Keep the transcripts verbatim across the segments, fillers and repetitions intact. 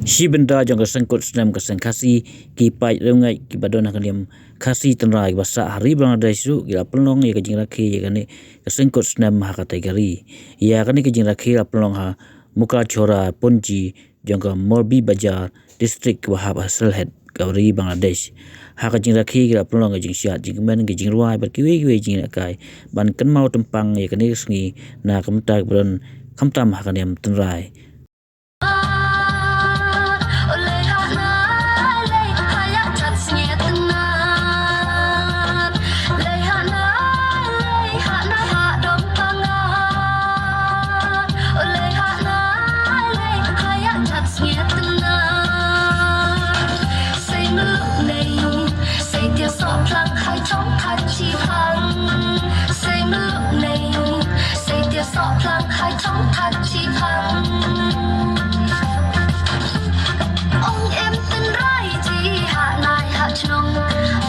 Shi bynta jong ka seng kut snem ka seng Khasi, ki paid riewngeit kiba don ha ka niam Khasi tynrai kiba sah ha ri Bangladesh ruh ki la pynlong ïa ka jingrakhe ïa kane ka seng kut snem ha katei ka ri. Ïa kane ka jingrakhe la pynlong ha Mukachora Punji jong ka Molbi Bazar district kaba hap ha Sylhet ka ri Bangladesh. Ha ka jingrakhe ki la pynlong ka jingshad jingkmen, ka jingrwai bad kiwei kiwei jingïalehkai ban kynmaw tympang ïa kane ka sngi na ka bynta kiba don khamtam ha ka niam tynrai. Ong em tynrai ji ha nai ha chnong,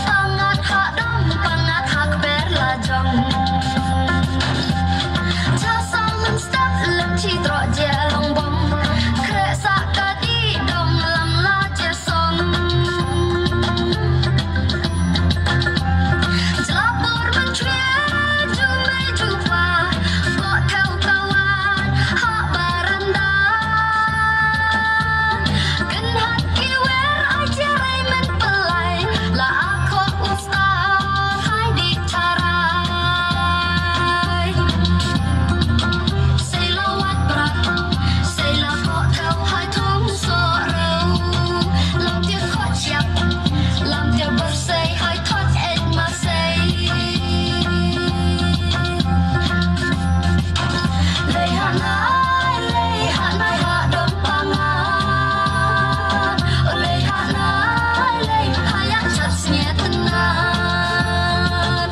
pangat ha dom, pangat ha kper la jong. Cha song step lem chi tro je long bom, kre sa ka di dom lam la je song. Jla por ban chwe, ju mei ju pa, ko theu ka wan ha baranda. Kynhat ki wer ai chia rei men pynlai, la a khok u star hai di tharai. Sei la wat brat, sei la khok theu hai thung soh reu. Lam tia khok chiap, lam tia bar sei hai thot et ma sei. Lei ha nai, lei ha nai ha dong pangan. O lei ha nai, lei ha yak chat sngewtynnat.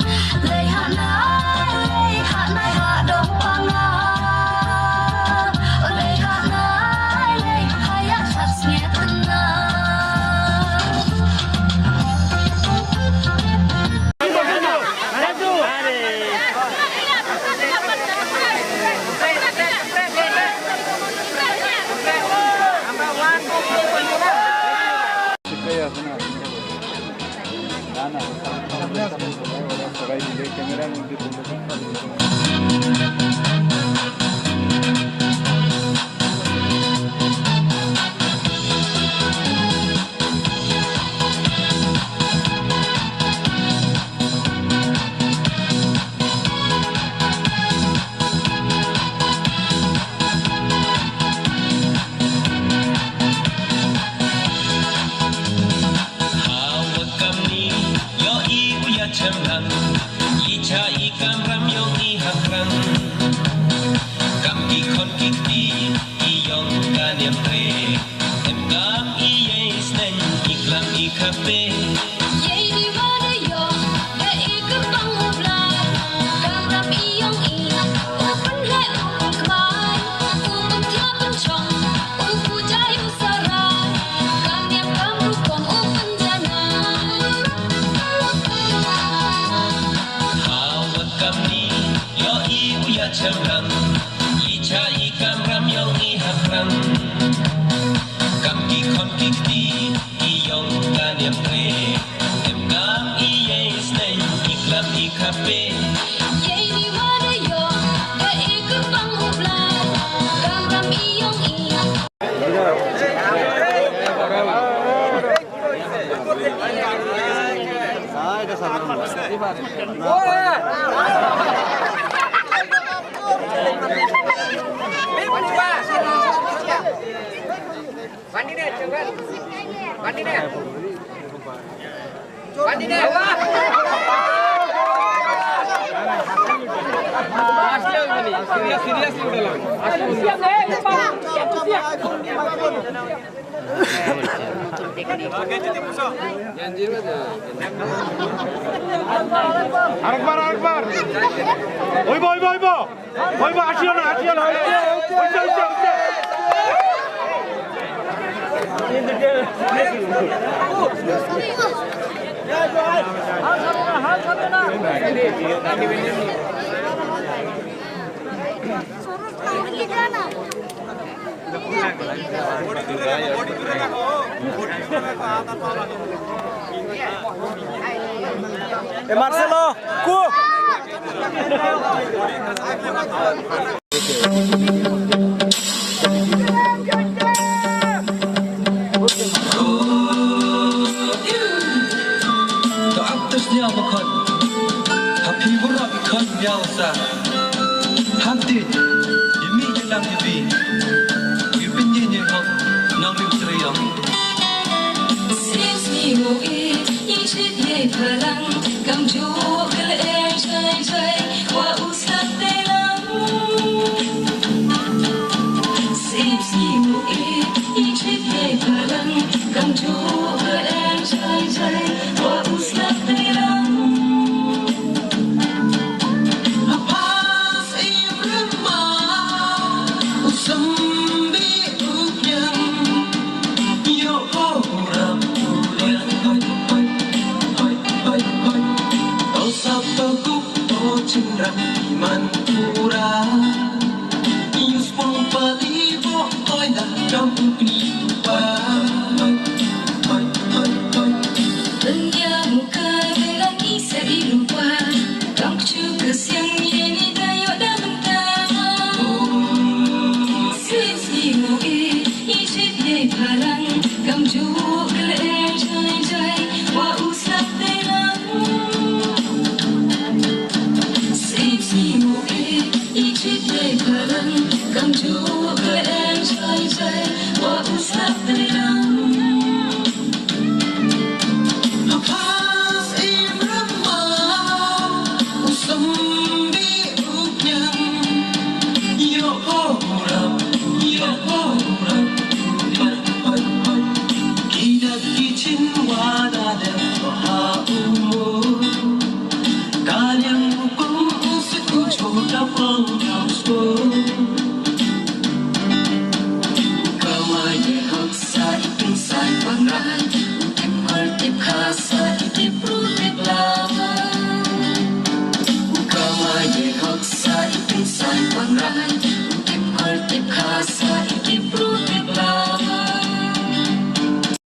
Lei ha nai, lei ha nai ha dong pangan. O lei ha nai, lei ha yak chat sngewtynnat. Hawa kamni, ïohi u ïa chemlang, i cha i kamram ïong i ha krang. Kam ki khon ki kti, i ïong ka niam pre. Em kam i ei sneng, i klam i khape. Ei ni wa da ïong, da i kyrpang u Blai. Kamram i ïong i, u pynheh u pynkhmai. U pynthia pynchong, u pujai u sarai. Kam niam kam rukom u pynjanai. Hawa kamni, ïohi u ïa chemlang. I cha i kamram ïong i ha krang. Kam ki khon ki kti, i ïong ka niam pre. Em kam i ei sneng, i klam i khape. Ei ni wa da ïong, da i kyrpang u Blai. Kamram i ïong i. Arekbar, arekbar. Oibo, oibo, oibo. Oibo, action, action. Oibo, oibo, oibo. Eh, Marcelo, ku. To aptus nya makon. Happy burok kon nya usa. Hati, demi jelang demi. Yu pinye nye hok, nong lim seriang. Sis ni mo i, i chit ye palang, kam ju kal er jai jai, wa usa telang. Sis ni mo i, i chit ye palang, kam ju kal er jai jai, wa usa telang. Hapas im rema, usam bi u biang. Yo ho rap u liang, hoi, hoi, hoi, hoi, hoi. Tau sap tau kup, o chin rap iman pura. Yu spong pali bo, hoi da, dam u kni pa. Hoi, hoi, hoi, hoi. Dunya muka dengan isa dilupa. Kam kchu kesiang ni ni tayo dalam ta. Sis ni mo i, i chit ye palang, kam ju kal er jai jai, wa usap telang. Sis ni mo i, i chit ye palang, kam ju kal er jai jai, wa usap telang. Hapas im rema, usam bi u biang. Yo ho rap, yo ho rap, hoi, hoi, hoi. Ki dat ki chin wa da dep ha u mo. Ka liang u kum u sit u chor ka pang ka u spo. U kawai ye hok sa i pin sa i pang rai. U tip kor tip kha sa i tip ru tip la. U kawai ye hok sa i pin sa i